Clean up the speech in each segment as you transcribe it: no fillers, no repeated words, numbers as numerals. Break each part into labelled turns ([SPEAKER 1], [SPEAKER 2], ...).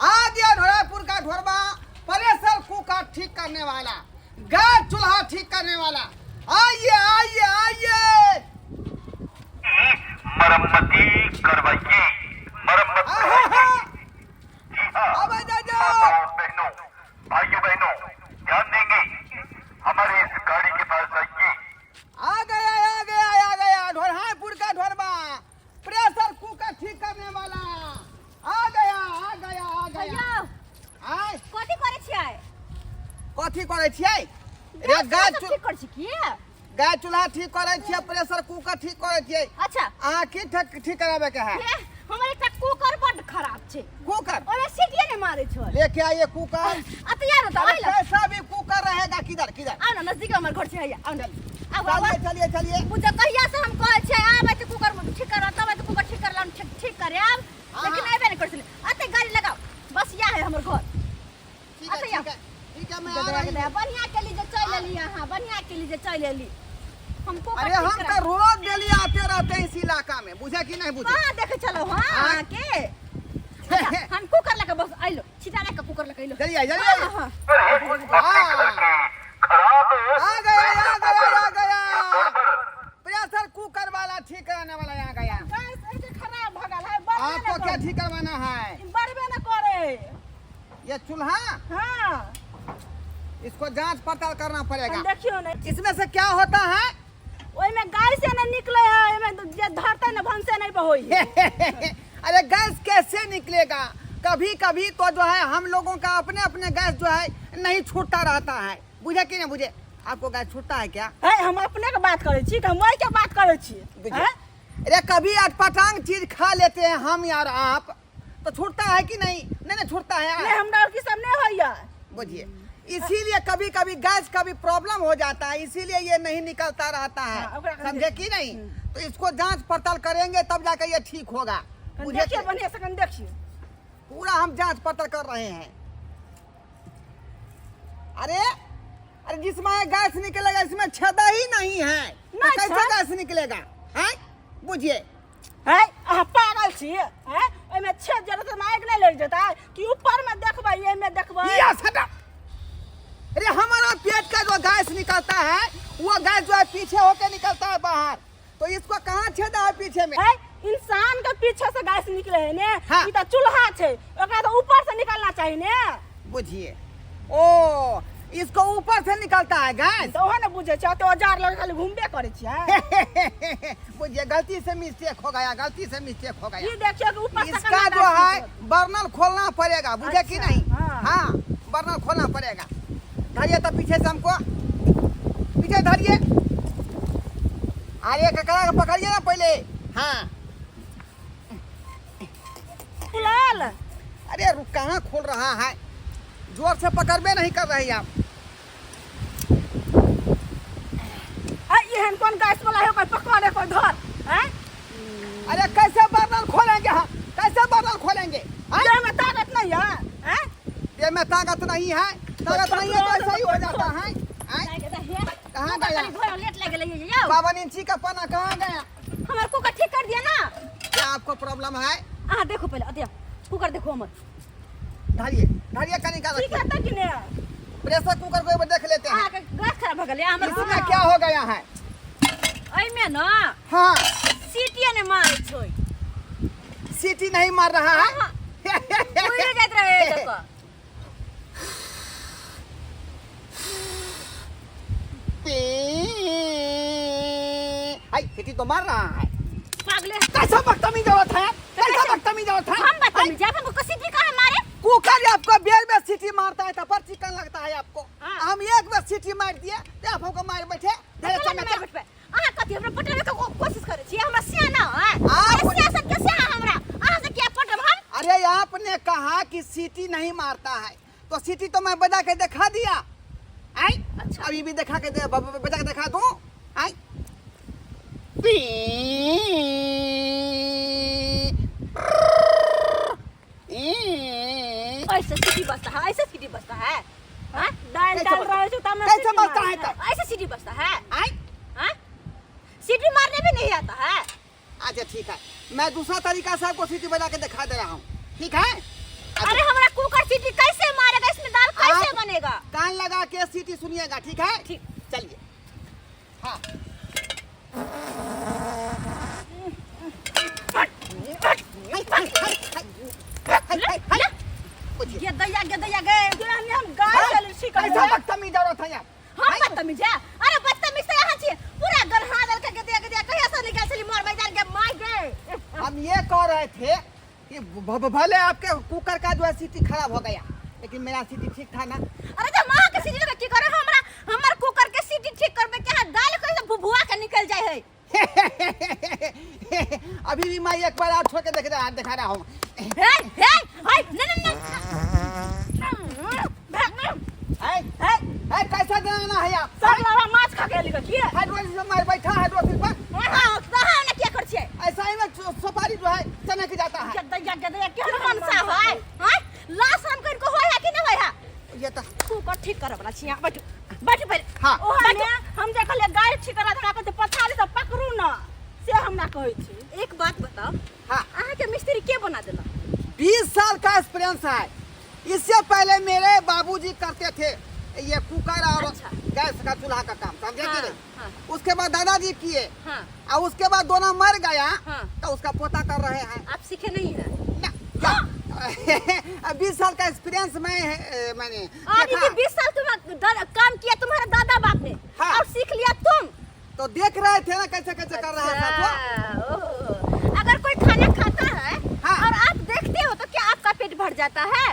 [SPEAKER 1] आ गया ढोरापुर का ढोरबा, pressure cooker ठीक करने वाला, गैस चूल्हा ठीक करने वाला। आइए आइए आइए।
[SPEAKER 2] मरम्मती करवाइए, मरम्मत
[SPEAKER 1] आहा,
[SPEAKER 2] करवाइए। जी हाँ,
[SPEAKER 1] अब आ जाओ।
[SPEAKER 2] माताओं बहनों, भाइयों बहनों, ध्यान देंगे, हमारे इस गाड़ी के पास आइए।
[SPEAKER 1] आ गया आ गया आ गया ढोरहापुर का ढोरबा, प्रेशर कुकर ठीक करने वाला। आ गया आ गया आ गया।
[SPEAKER 3] भैया
[SPEAKER 1] आय।
[SPEAKER 3] कथी करै छियै?
[SPEAKER 1] कथी करै छियै रे?
[SPEAKER 3] गैस
[SPEAKER 1] गैस
[SPEAKER 3] सब ठीक करै छी की?
[SPEAKER 1] गैस चूल्हा ठीक करै छियै, प्रेशर कुकर ठीक करै छियै।
[SPEAKER 3] अच्छा।
[SPEAKER 1] अहाँ की ठीक ठीक कराबे के है?
[SPEAKER 3] हे, हमर एकटा कुकर बड्ड खराब छै।
[SPEAKER 1] कुकर?
[SPEAKER 3] ओहिमे सीटिए नहि मारै छै।
[SPEAKER 1] लेके आइए कुकर।
[SPEAKER 3] आ तैयार होता
[SPEAKER 1] अरे
[SPEAKER 3] आइल।
[SPEAKER 1] कैसा भी कुकर रहेगा। किधर किधर?
[SPEAKER 3] आउ न, नजदीक हमर घर छै, हैया आउ न, आउ आउ।
[SPEAKER 1] चलिए चलिए चलिए।
[SPEAKER 3] पूजा कहिया से हम कहै छियै आबै तऽ कुकर ठीक कर, तब तऽ कुकर ठीक करला, ठीक ठीक करे आब, लेकिन अयबे नहि करै छलै। अते गाड़ी लगाओ, बस इएह है हमर घर।
[SPEAKER 1] ठीक है।
[SPEAKER 3] अच्छा,
[SPEAKER 1] ठीक है ठीक है, मैं आ रही हूँ।
[SPEAKER 3] बढ़िया के लिए चल एली अहाँ, बढ़िया के लिए चल एली हमको।
[SPEAKER 1] अरे हम तो रोज डेली आते रहते हैं इस इलाका में, बुझे कि नहीं बुझे?
[SPEAKER 3] कहाँ देखे चलो? हाँ।
[SPEAKER 1] हाँ।
[SPEAKER 3] अहाँ के अच्छा, हम कुकर लगा बस आइलो, छिटा लगा कुकर लगा आइलो।
[SPEAKER 1] चलिए चलिए।
[SPEAKER 3] हाँ, हाँ।
[SPEAKER 2] अपने घर के खराब
[SPEAKER 1] आ गया आ गया आ गया।
[SPEAKER 2] गड़बड़
[SPEAKER 1] प्रेशर कुकर वाला ठीक कराने वाला आ गया।
[SPEAKER 4] गैस एते खराब भऽ गेल है, बढ़बे
[SPEAKER 1] आपको
[SPEAKER 4] नहि
[SPEAKER 1] क्या
[SPEAKER 4] करे।
[SPEAKER 1] ठीक करवाना है?
[SPEAKER 4] बढ़बे न करे।
[SPEAKER 1] ये चूल्हा?
[SPEAKER 4] हाँ।
[SPEAKER 1] इसको जांच पड़ताल करना पड़ेगा।
[SPEAKER 4] हम देखियो ने।
[SPEAKER 1] इसमें से क्या होता है?
[SPEAKER 4] ओहिमे गैस ने निकले है, ओहिमे जे धरते ने भनसे नहीं बहोई है।
[SPEAKER 1] अरे गैस कैसे निकलेगा? कभी कभी तो जो है हम लोगों का अपने अपने गैस जो है नहीं छूटता रहता है, बुझे कि नहीं बुझे? आपको गैस छूटता है क्या?
[SPEAKER 4] है, हम अपने के बात करै छी कि हम ओहि के बात करै छी?
[SPEAKER 1] बुझे।
[SPEAKER 4] हैं?
[SPEAKER 1] अरे कभी अटपटांग चीज खा लेते हैं हम यार आप, तो छूटता है कि नहीं? नहीं नहीं छूटता है।
[SPEAKER 4] नहीं, हमरा आर की सब नहीं होइया।
[SPEAKER 1] बुझिए, इसीलिए कभी कभी गैस का भी प्रॉब्लम हो जाता है, इसीलिए ये नहीं निकलता रहता है।
[SPEAKER 4] हाँ, ओकरा कहे-
[SPEAKER 1] समझे कि नहीं? तो इसको जांच पड़ताल करेंगे तब जाकर ये ठीक होगा, बुझे?
[SPEAKER 4] देखियो बढ़िया से कनि देखियो।
[SPEAKER 1] पूरा हम जांच पड़ताल कर रहे हैं। अरे अरे, जिसमें गैस निकलेगा इसमें छेदा ही नहीं है तो
[SPEAKER 4] नहीं
[SPEAKER 1] कैसे
[SPEAKER 4] छे।
[SPEAKER 1] गैस निकलेगा हैं? बुझिए।
[SPEAKER 4] है, अहाँ पागल छी? हैं, ओहिमे छेद जरूरत में आगि नहीं लग जेतै कि? ऊपर में देखबै, एहिमे देखबै।
[SPEAKER 1] या सटा। अरे हमारा पेट का जो गैस निकलता है वो गैस जो है पीछे होके निकलता है बाहर, तो इसको कहाँ छेदा है पीछे में?
[SPEAKER 4] है, इंसान के पीछे से गैस निकले है ने।
[SPEAKER 1] हाँ।
[SPEAKER 4] ई तऽ चूल्हा छै, ओकरा तऽ ऊपर से निकलना चाही ने।
[SPEAKER 1] बुझिए, ओ इसको ऊपर से निकलता है गैस।
[SPEAKER 4] तऽ ओहो ने बुझै छै, ओते औजार लग खाली घूमबे करै छियै।
[SPEAKER 1] बुझिए, गलती से मिस्टेक हो गया, गलती से मिस्टेक हो गया।
[SPEAKER 4] ई देखियो कि ऊपर से
[SPEAKER 1] इसका
[SPEAKER 4] केना
[SPEAKER 1] जो
[SPEAKER 4] गैस
[SPEAKER 1] है
[SPEAKER 4] निकलत।
[SPEAKER 1] बर्नल खोलना पड़ेगा, बुझे कि
[SPEAKER 4] अच्छा,
[SPEAKER 1] नहीं?
[SPEAKER 4] हाँ।
[SPEAKER 1] हाँ, बर्नल खोलना पड़ेगा। धरिए तो पीछे से हमको, पीछे धरिए। अरे ककड़ा के पकड़िए ना पहले। हाँ।
[SPEAKER 4] खुलल?
[SPEAKER 1] अरे रुक, कहाँ खोल रहा है? जोर से पकड़बे नहीं कर रही आप।
[SPEAKER 4] है, एहन कोन गैस वाला है? ओकर पकड़े कोई धर हैं।
[SPEAKER 1] अरे कैसे बर्नल खोलेंगे हम? कैसे बर्नल खोलेंगे हैं?
[SPEAKER 4] देह में ताकत नहीं है हैं?
[SPEAKER 1] ये में ताकत नहीं है, ताकत नहीं है तो ऐसा ही हो जाता है हैं? कहाँ गया?
[SPEAKER 3] लेट लग गेलै यौ।
[SPEAKER 1] 52 इंची का पना कहाँ गया?
[SPEAKER 3] हमर कुकर ठीक कर दिया ना।
[SPEAKER 1] क्या आपको प्रॉब्लम है?
[SPEAKER 3] अहाँ देखो पहिले, अतिया कुकर देखो हमर।
[SPEAKER 1] धरिए धरिए, कहीं का
[SPEAKER 4] ठीक है कि ने?
[SPEAKER 1] प्रेशर कुकर को एक बार देख लेते हैं।
[SPEAKER 3] अहाँके गैस खराब भऽ गेलै हमर।
[SPEAKER 1] इसमें क्या हो गया है?
[SPEAKER 3] एहिमे न
[SPEAKER 1] हाँ।
[SPEAKER 3] सीटिए ने मारै छै।
[SPEAKER 1] सीटी नहीं मार रहा है।
[SPEAKER 3] उड़ि जाइत रहे देखो।
[SPEAKER 1] आई, सीटी तो मार रहा है।
[SPEAKER 3] पागले।
[SPEAKER 1] कैसा बदतमीज औरत है, कैसा बदतमीज औरत है!
[SPEAKER 3] हम बदतमीज है? हमको सीटी कहाँ मारे?
[SPEAKER 1] कुकर आपको बेर में सीटी मारता है तब पर चिकन लगता है आपको।
[SPEAKER 3] हाँ।
[SPEAKER 1] हम एक बार सीटी मार दिए तो आप हमको मार बैठे धरे।
[SPEAKER 3] चलो
[SPEAKER 1] चमचा।
[SPEAKER 3] मार बैठबै। अहाँ कथी हमरा पटबै के कोशिश करै छी? हमरा सियाना है।
[SPEAKER 1] आप-
[SPEAKER 3] सियासत के सियाना हमरा अहाँ से किया पटब हम?
[SPEAKER 1] अरे आपने कहा कि सीटी नहीं मारता है, तो सीटी तो मैं बजा के दिखा दिया। आई।
[SPEAKER 3] अच्छा।
[SPEAKER 1] अभी भी दिखा के दे, बजा के दिखा दूं? I P.
[SPEAKER 3] ऐसे सीटी बजता है? ऐसे सीटी बजता है हाँ?
[SPEAKER 4] दालि
[SPEAKER 1] कैसे
[SPEAKER 4] डाल
[SPEAKER 1] बजता-
[SPEAKER 4] रहे छौ तब
[SPEAKER 1] कैसे बजता है तब?
[SPEAKER 3] ऐसे सीटी बजता है?
[SPEAKER 1] आई।
[SPEAKER 3] हाँ? सीटी मारने भी नहीं आता है।
[SPEAKER 1] अच्छा ठीक है, मैं दूसरा तरीका से आपको सीटी बजा के दिखा दे रहा हूँ, ठीक है? अच्छा,
[SPEAKER 3] अरे हमरा सीटी कैसे मारेगा, इसमें दाल कैसे
[SPEAKER 1] आप
[SPEAKER 3] बनेगा?
[SPEAKER 1] कान लगा के सीटी सुनिएगा, ठीक है?
[SPEAKER 3] ठीक।
[SPEAKER 1] चलिए। हाँ,
[SPEAKER 3] गेदैया गेदैया गए।
[SPEAKER 4] हम गाय चल छी।
[SPEAKER 1] कैसा बदतमीज औरत है यार।
[SPEAKER 3] हम बदतमीज है? अरे बदतमीज तो यहाँ छी, पूरा गन्हा दल के गेदैया गेदैया कहिया से निकल चली मोर मैदान के मार गए।
[SPEAKER 1] हम ये कह रहे थे कि भले आपके कुकर का जो है सीटी खराब हो गया, लेकिन मेरा सीटी ठीक था ना।
[SPEAKER 3] अरे जब माँ के सीटी लगा की करे, हमरा हमर कुकर के सीटी ठीक करबे के हाथ दाल कैसे भुभुआ के निकल जाए है।
[SPEAKER 1] अभी भी मैं एक बार और छोड़ के देख रहा दिखा रहा हूँ।
[SPEAKER 3] हे हे हाय, नहीं नहीं नहीं,
[SPEAKER 1] है है, कैसा देना है आप?
[SPEAKER 4] सब लावा माछ खा के लिख की
[SPEAKER 1] हाइड्रोलिक से मार बैठा हाइड्रोलिक पर।
[SPEAKER 3] हां कहां ना क्या कर छिए?
[SPEAKER 1] ऐसा ही में सुपारी जो है चनक जाता है।
[SPEAKER 4] गेदैया गेदैया केहन
[SPEAKER 3] मनसा है? हां, लाश हम कर को होय है कि नहीं होय है?
[SPEAKER 1] ये तो
[SPEAKER 3] कुकर ठीक करे वाला छी, बैठ बैठ पहले।
[SPEAKER 1] हाँ।
[SPEAKER 4] ओ हमे हम जे कहलिए गाय ठीक करा, हमरा कहते पछाड़ी से पकड़ू न, से हमरा कहै छी।
[SPEAKER 3] एक बात बताओ।
[SPEAKER 1] हाँ।
[SPEAKER 3] अहाँ के मिस्त्री के बना देला?
[SPEAKER 1] 20 साल का एक्सपीरियंस है। इससे पहले मेरे बाबूजी करते थे ये कुकर और
[SPEAKER 3] अच्छा।
[SPEAKER 1] गैस का चूल्हा का काम, समझे कि
[SPEAKER 3] हाँ,
[SPEAKER 1] नहीं?
[SPEAKER 3] हाँ।
[SPEAKER 1] उसके बाद दादाजी किए।
[SPEAKER 3] हाँ।
[SPEAKER 1] और उसके बाद दोनों मर गया।
[SPEAKER 3] हाँ।
[SPEAKER 1] तो उसका पोता कर रहे हैं।
[SPEAKER 3] आप सीखे नहीं है?
[SPEAKER 1] ना, क्या? अब 20 साल का एक्सपीरियंस मैं है, मैंने
[SPEAKER 3] आदि
[SPEAKER 1] देखा।
[SPEAKER 3] जी 20 साल तुम काम किया तुम्हारा दादा बाप ने।
[SPEAKER 1] हाँ।
[SPEAKER 3] और सीख लिया तुम।
[SPEAKER 1] तो देख रहे थे ना कैसे कैसे कर रहा था तो।
[SPEAKER 3] अच्छा, ओह। अगर कोई खाना खाता है
[SPEAKER 1] हाँ।
[SPEAKER 3] और आप देखते हो तो क्या आपका पेट भर जाता है?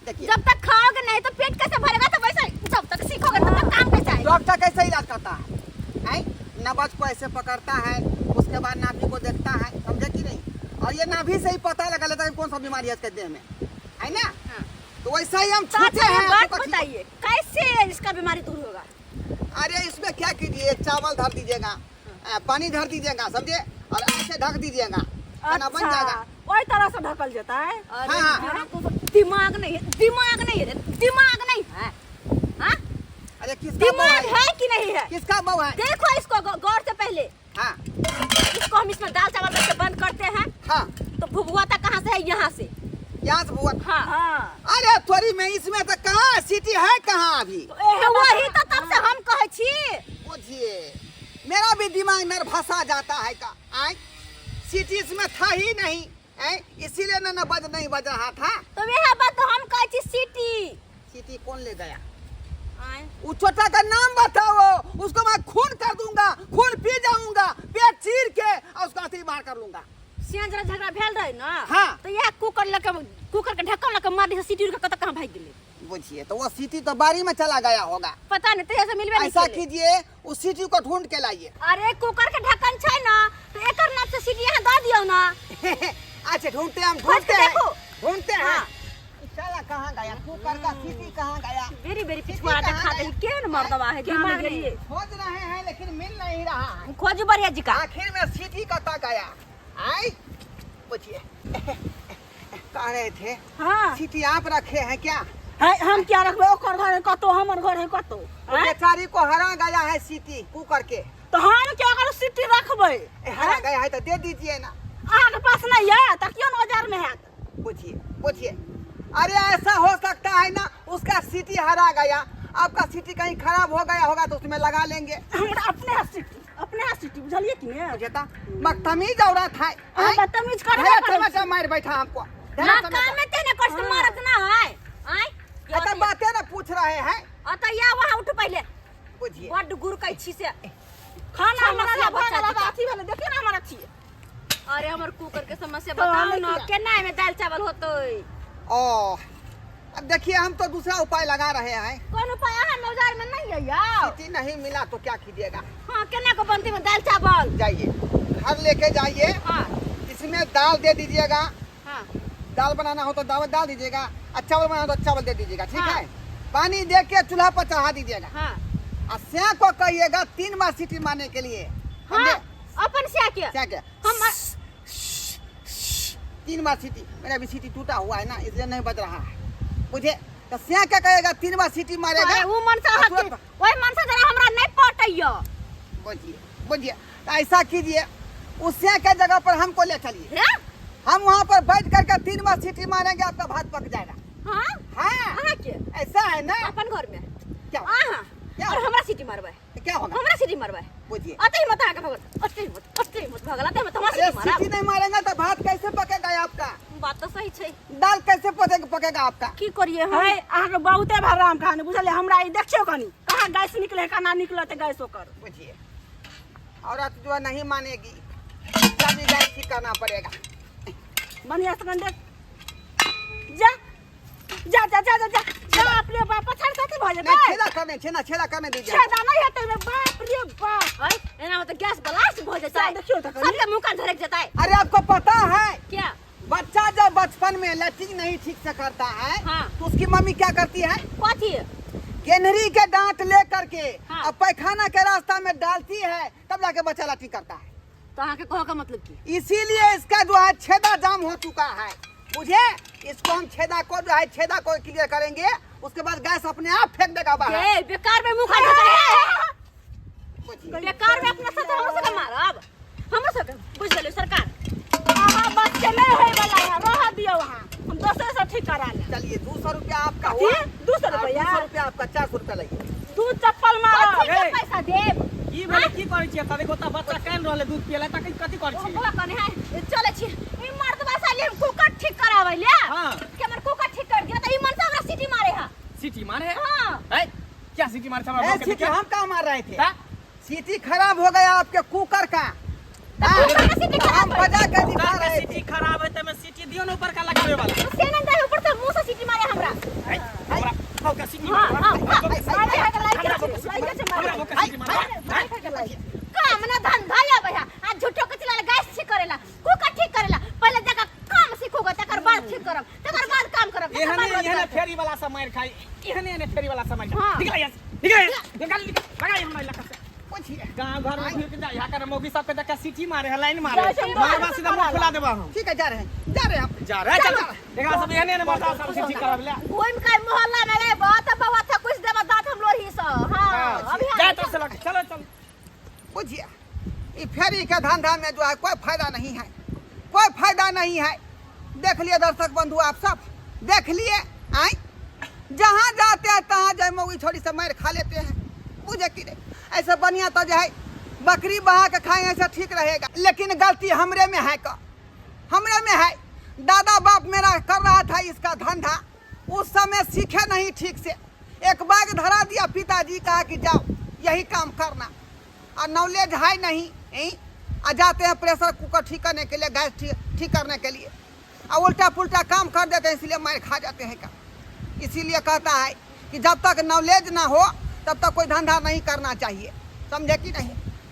[SPEAKER 1] देखिए,
[SPEAKER 3] जब तक खाओगे नहीं तो पेट कैसे भरेगा? तो वैसे जब तक सीखोगे तब तक काम कैसे आएगा?
[SPEAKER 1] डॉक्टर कैसे इलाज करता है? हैं? नब्ज को ऐसे पकड़ता है, उसके बाद नाभि को देखता है, समझे कि नहीं? और ये नाभि से ही पता लगा लेता है कौन सा बीमारी है इसके देह में, है ना?
[SPEAKER 3] हाँ।
[SPEAKER 1] तो वैसा ही हम
[SPEAKER 3] तो
[SPEAKER 1] छूते
[SPEAKER 3] अच्छा
[SPEAKER 1] हैं
[SPEAKER 3] ये बात
[SPEAKER 1] आपको ठीक-
[SPEAKER 3] बताइए, कैसे इसका बीमारी दूर होगा?
[SPEAKER 1] अरे इसमें क्या कीजिए, चावल धर दीजिएगा, पानी धर दीजिएगा, समझे? और ऐसे ढक दीजिएगा, खाना बन जाएगा।
[SPEAKER 4] ओहि तरह से ढकल जेतै।
[SPEAKER 3] अरे
[SPEAKER 1] हाँ।
[SPEAKER 3] मेरा को दिमाग नहीं है, दिमाग नहीं है, दिमाग नहीं है। हाँ?
[SPEAKER 1] अरे किसका बहू
[SPEAKER 3] दिमाग
[SPEAKER 1] है?
[SPEAKER 3] है कि नहीं है?
[SPEAKER 1] किसका बहू है?
[SPEAKER 3] देखो इसको गौर से पहले।
[SPEAKER 1] हाँ।
[SPEAKER 3] इसको हम इसमें दाल चावल रख के बंद करते हैं।
[SPEAKER 1] हाँ।
[SPEAKER 3] तो भुभुआता कहाँ से है? यहाँ से।
[SPEAKER 1] यहाँ से भुआ।
[SPEAKER 3] हाँ।
[SPEAKER 4] हाँ।
[SPEAKER 1] अरे थोड़ी में इसमें तो कहाँ सीटी है, कहाँ अभी?
[SPEAKER 3] तो वही तो तब से हम कहे छी।
[SPEAKER 1] बुझिए, मेरा भी दिमाग नर्भसा जाता है का आए सीटी इसमें था ही नहीं, इसीलिए ना बज नहीं बज रहा था।
[SPEAKER 3] तो वह बात तो हम कहे छी सीटी।
[SPEAKER 1] सीटी कौन ले गया?
[SPEAKER 3] आए।
[SPEAKER 1] उस छोटा का नाम बताओ, उसको मैं खून कर दूंगा, खून पी जाऊंगा, पेट चीर के और उसका हाथी बाहर कर लूंगा।
[SPEAKER 3] सियान जरा झगड़ा भेल रहे ना।
[SPEAKER 1] हाँ।
[SPEAKER 3] तो यह कुकर लके, कुकर के ढक्कन लके मार दी, सीटी उड़ के कतऽ कहाँ भाग गेलै।
[SPEAKER 1] बुझिए, तो वो सीटी तो बारी में चला गया होगा।
[SPEAKER 3] पता नहीं, तो ऐसे मिलबे नहीं
[SPEAKER 1] ऐसा
[SPEAKER 3] केलै।
[SPEAKER 1] कीजिए, उस सीटी को ढूंढ के लाइए।
[SPEAKER 3] अरे कुकर के ढक्कन छै ना, तो एकर नाप से सीटी यहाँ दऽ दियौ ना।
[SPEAKER 1] अच्छा ढूंढते हैं हम,
[SPEAKER 3] खोज
[SPEAKER 1] ढूंढते
[SPEAKER 3] के
[SPEAKER 1] हैं,
[SPEAKER 3] देखो।
[SPEAKER 1] ढूंढते हैं।
[SPEAKER 3] हाँ।
[SPEAKER 1] साला कहाँ गया कुकर का सीटी, कहाँ गया?
[SPEAKER 3] बेरी बेरी पिछवाड़ा
[SPEAKER 1] कहाँ
[SPEAKER 3] देखा
[SPEAKER 1] गया?
[SPEAKER 3] दे, केहन मर्दवा है, दिमाग नहीं है।
[SPEAKER 1] खोज रहे हैं लेकिन मिल नहीं रहा है।
[SPEAKER 3] खोजू बढ़िया जी का।
[SPEAKER 1] आखिर में सीटी कता गया? आई पूछिए, कह रहे थे।
[SPEAKER 4] हाँ।
[SPEAKER 1] सीटी आप रखे हैं क्या?
[SPEAKER 4] है, हम क्या रखबै? ओकर घर है कतौ, हमर घर है कतौ।
[SPEAKER 1] वो बेचारी को हरा गया है सीटी कुकर के।
[SPEAKER 4] तो हम क्या करू सीटी रखबै?
[SPEAKER 1] ए, हरा गया है तो दे दीजिए ना।
[SPEAKER 4] अहाँके पास नहीं है तकियो ने औजार में हैत।
[SPEAKER 1] पूछिए पूछिए, अरे ऐसा हो सकता है ना उसका सीटी हरा गया, आपका सीटी कहीं खराब हो गया होगा तो उसमें लगा लेंगे।
[SPEAKER 4] हमरा अपने है सीटी, अपने है सीटी, बुझलिए कि ने?
[SPEAKER 1] बुझेता बदतमीज औरत है।
[SPEAKER 4] अहाँ बदतमीज करबे
[SPEAKER 1] ढेर
[SPEAKER 4] करै छी।
[SPEAKER 1] तमाचा मार बैठा हमको। ढेर
[SPEAKER 3] ना
[SPEAKER 1] तमाचा।
[SPEAKER 3] काम में तेने कर से मारत ना है। आय।
[SPEAKER 1] अच्छा बातें ना पूछ रहे हैं।
[SPEAKER 3] अतः या वहाँ उठ पहले।
[SPEAKER 1] बुझिए।
[SPEAKER 3] बड्ड गुर कै छी से।
[SPEAKER 4] खाना
[SPEAKER 3] छह
[SPEAKER 4] हमरा
[SPEAKER 3] मसला
[SPEAKER 4] भऽ
[SPEAKER 3] बच्चा
[SPEAKER 4] गेल,
[SPEAKER 3] जी का।
[SPEAKER 4] अथी भेलै, देखियौ ने हमर अथी।
[SPEAKER 3] अरे हमर कुकर के समस्या
[SPEAKER 4] तो
[SPEAKER 3] बताओ
[SPEAKER 4] हमें
[SPEAKER 3] ना,
[SPEAKER 4] किया?
[SPEAKER 3] केना एमे दाल चावल होतै?
[SPEAKER 1] ओ अब देखिए, हम तो दूसरा उपाय लगा रहे हैं।
[SPEAKER 3] कौन उपाय? अहाँ में औजार में नहीं है यार।
[SPEAKER 1] सीटी नहीं मिला तो क्या कीजिएगा?
[SPEAKER 3] हाँ, केना को बनती में दाल चावल?
[SPEAKER 1] जाइए घर लेके जाइए।
[SPEAKER 3] हाँ।
[SPEAKER 1] इसमें दाल दे दीजिएगा।
[SPEAKER 3] हाँ।
[SPEAKER 1] दाल बनाना हो तो दाल डाल दीजिएगा, और चावल बनाना हो तो चावल दे दीजिएगा, ठीक
[SPEAKER 3] हाँ।
[SPEAKER 1] है? पानी दे के चूल्हा पर चढ़ा दीजिएगा।
[SPEAKER 3] हाँ।
[SPEAKER 1] और स्या को कहिएगा 3 बार सीटी मारने के लिए।
[SPEAKER 3] हाँ,
[SPEAKER 1] समझे?
[SPEAKER 3] अपन स्या के।
[SPEAKER 1] स्या के।
[SPEAKER 3] हम
[SPEAKER 1] 3 बार सीटी। मेरा भी सीटी टूटा हुआ है ना, इसलिए नहीं बज रहा है। बुझे? तो स्या क्या कहेगा, 3 बार सीटी मारेगा।
[SPEAKER 3] अरे, वो मनसा
[SPEAKER 1] और
[SPEAKER 3] हक
[SPEAKER 1] तुरंत
[SPEAKER 3] ओहि मनसा जरा हमरा नहीं पटैया।
[SPEAKER 1] बुझिए बुझिए, तो ऐसा कीजिए, उस स्या के जगह पर हमको ले चलिए।
[SPEAKER 3] हैं?
[SPEAKER 1] हम वहाँ पर बैठ करके 3 बार सीटी मारेंगे, आपका भात पक जाएगा।
[SPEAKER 3] हाँ।
[SPEAKER 1] हाँ।
[SPEAKER 3] अहाँ के
[SPEAKER 1] ऐसा है ना?
[SPEAKER 3] अपन घर में
[SPEAKER 1] क्या?
[SPEAKER 3] अहाँ
[SPEAKER 1] क्या?
[SPEAKER 3] और हमरा सीटी मारबै।
[SPEAKER 1] क्या होगा?
[SPEAKER 3] हमरा सीटी मारबै।
[SPEAKER 1] पूछिए।
[SPEAKER 3] अते ही मत अहाँके भगल, अते ही मत, अते ही मत भगल, अते मत हमरा
[SPEAKER 1] अरे
[SPEAKER 3] सीटी मारब।
[SPEAKER 1] सीटी नहीं मारेंगे तो भात कैसे पकेगा आपका?
[SPEAKER 3] बात तो सही छै।
[SPEAKER 1] दाल कैसे पकेगा आपका?
[SPEAKER 3] की करिए हम?
[SPEAKER 4] है अहाँके बहुते भराम कहानी बुझलियै। हमरा ई देखियौ कनी कहाँ गैस निकले कना निकलत गैस ओकर।
[SPEAKER 1] बुझिए, औरत जो है नहीं मानेगी, तभी गैस ठीक करना पड़ेगा।
[SPEAKER 4] बढ़िया से कनी देख। जा जा जा जा जा जा जा अपने बाप पछाड़ साथे भऽ
[SPEAKER 1] नहीं,
[SPEAKER 4] जेतै।
[SPEAKER 1] छेदा करने, छेदा, छेदा करने दीजिए।
[SPEAKER 4] छेदा नहीं हेतै रे, बाप रे बाप।
[SPEAKER 3] अरे एना में तो गैस ब्लास्ट भऽ जेतै।
[SPEAKER 4] सएह देखियौ तऽ कनी।
[SPEAKER 3] सबके मुंह कान झरक जेतै।
[SPEAKER 1] अरे आपको पता है
[SPEAKER 3] क्या?
[SPEAKER 1] बच्चा जब बचपन में लैट्रिन नहीं ठीक से करता है,
[SPEAKER 3] हाँ।
[SPEAKER 1] तो उसकी मम्मी क्या करती है?
[SPEAKER 3] कथी?
[SPEAKER 1] गेनहरी के डांट ले करके
[SPEAKER 3] हाँ।
[SPEAKER 1] और पैखाना के रास्ता में डालती है, तब जाके बच्चा लैट्रिन करता है।
[SPEAKER 3] तो अहाँ के कह के मतलब की?
[SPEAKER 1] इसीलिए इसका जो है छेदा जाम हो चुका है, बुझे? इसको हम छेदा को जो है छेदा को क्लियर करेंगे, उसके बाद गैस अपने आप फेंक देगा बाहर।
[SPEAKER 3] ए, बेकार में मुंह खा जाता है।
[SPEAKER 1] बुझिए।
[SPEAKER 3] बेकार में अपना साथ हमरो सबके मारब, हमरो सबके बुझ गेलियै सरकार।
[SPEAKER 4] अहाँ बस के नहीं होय वाला है, रह दियौ अहाँ, हम दोसर से ठीक करा लेब।
[SPEAKER 1] चलिए 200 रुपया आपका
[SPEAKER 4] कथी?
[SPEAKER 1] हुआ।
[SPEAKER 4] 200 रुपया?
[SPEAKER 1] 200 रुपया आपका, 400 रुपया लगिए।
[SPEAKER 4] दू चप्पल मारब।
[SPEAKER 3] कथी के
[SPEAKER 5] ए।
[SPEAKER 3] पैसा देब?
[SPEAKER 5] की भेलै? की करै छियै? तब एगो तऽ बच्चा कानि रहलै दूध पियलै तऽ कथी करै
[SPEAKER 3] ओ
[SPEAKER 5] छियै?
[SPEAKER 3] बौआ कहने है चलै छी ई मर्दबा साले हम कुकर ठीक कराबै ले।
[SPEAKER 5] हाँ।
[SPEAKER 3] कि हमर कुकर ठीक कर दिया त ई मनसा हमरा सीटी मारे है।
[SPEAKER 5] सीटी मारे है?
[SPEAKER 3] हाँ।
[SPEAKER 5] ए, क्या सीटी मारे हमरा
[SPEAKER 1] ए,
[SPEAKER 5] बाप के
[SPEAKER 1] सीटी
[SPEAKER 5] देखिया?
[SPEAKER 1] हम कहाँ मार रहे थे?
[SPEAKER 5] ता?
[SPEAKER 1] सीटी खराब हो गया आपके कुकर का।
[SPEAKER 3] तो कुकर का सीटी खराब
[SPEAKER 1] हम
[SPEAKER 3] हो
[SPEAKER 1] बजा के दिखा
[SPEAKER 5] कुकर के
[SPEAKER 1] रहे
[SPEAKER 5] सीटी
[SPEAKER 1] थे।
[SPEAKER 5] खराब है त में सीटी दियो न ऊपर का लगावे वाला।
[SPEAKER 3] तो से नहीं दे, ऊपर से मुंह से सीटी मारे हमरा।
[SPEAKER 5] ए, हमरा बाप के सीटी
[SPEAKER 3] हाँ,
[SPEAKER 5] मारे।
[SPEAKER 3] हाँ, हाँ।
[SPEAKER 5] हमरा बाप के सीटी
[SPEAKER 4] मारे है के लाइक
[SPEAKER 5] हमरा
[SPEAKER 4] छै,
[SPEAKER 5] बाप के सीटी
[SPEAKER 4] लाइक छै,
[SPEAKER 5] हमरा
[SPEAKER 4] मारे।
[SPEAKER 5] बाप के सीटी मारे।
[SPEAKER 4] मारे है के लाइक।
[SPEAKER 3] काम ना धंधा आबै है आ झूठो के चला गैस ठीक करेला, कुकर ठीक करेला। पहले जाकर काम सीखोगे तकर बाद ठीक करब, तकर बाद काम करब, तकर
[SPEAKER 5] एहने
[SPEAKER 3] बाद
[SPEAKER 5] एहने
[SPEAKER 3] रोजगार करब।
[SPEAKER 5] फेरी वाला सब मार खाई, एहने एहने फेरी वाला सब मार खाई।
[SPEAKER 3] हाँ।
[SPEAKER 5] निकल यहाँ से, निकल यहाँ से, निकल, निकल, लगा हमरा इलाका से।
[SPEAKER 1] पूछिए।
[SPEAKER 5] गांव घर में घुर के जा, यहाँ कर मौगी सब के देखा सीटी मारे है, लाइन मारे
[SPEAKER 4] जाइ छै,
[SPEAKER 5] मारबा सीधा मुंह फुला देबा हम।
[SPEAKER 1] ठीक है, जा रहे हैं, जा रहे हैं हम।
[SPEAKER 5] जा रहे हैं, चलो। देखा सब एहने एहने मर्दा सब सीटी करब ले।
[SPEAKER 3] घूम के मोहल्ला में गए बहुत बाबा था कुछ देबा दांत हम लोही स। हां, अभी
[SPEAKER 5] जा तो से लग, चलो चलो।
[SPEAKER 1] बुझिए, ये फेरी के धंधा में जो है कोई फायदा नहीं है, कोई फायदा नहीं है। देख लिए दर्शक बंधु, आप सब देख लिए। आए जहाँ जाते हैं तहाँ जाए मौगी छोड़ी से मार खा लेते हैं, बुझे कि नहीं? ऐसे बढ़िया तो जो है बकरी बहा के खाए ऐसे ठीक रहेगा, लेकिन गलती हमरे में है का, हमरे में है। दादा बाप मेरा कर रहा था इसका धंधा, उस समय सीखे नहीं ठीक से, एक बैग धरा दिया पिताजी, कहा कि जाओ यही काम करना, और नॉलेज है नहीं, हैं? आ जाते हैं प्रेशर कुकर ठीक करने के लिए, गैस ठीक करने के लिए, और उल्टा पुल्टा काम कर देते हैं, इसलिए मार खा जाते हैं का। इसीलिए कहता है कि जब तक नॉलेज ना हो तब तक कोई धंधा नहीं करना चाहिए, समझे कि नहीं?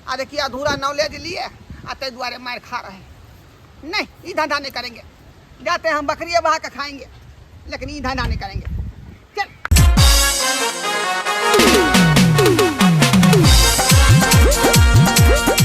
[SPEAKER 1] आ देखिए अधूरा नॉलेज लिए आ ते दुआरे मार खा रहे हैं। नहीं, ये धंधा नहीं करेंगे, जाते हैं हम बकरियाँ बहा के खाएंगे, लेकिन ये धंधा नहीं करेंगे।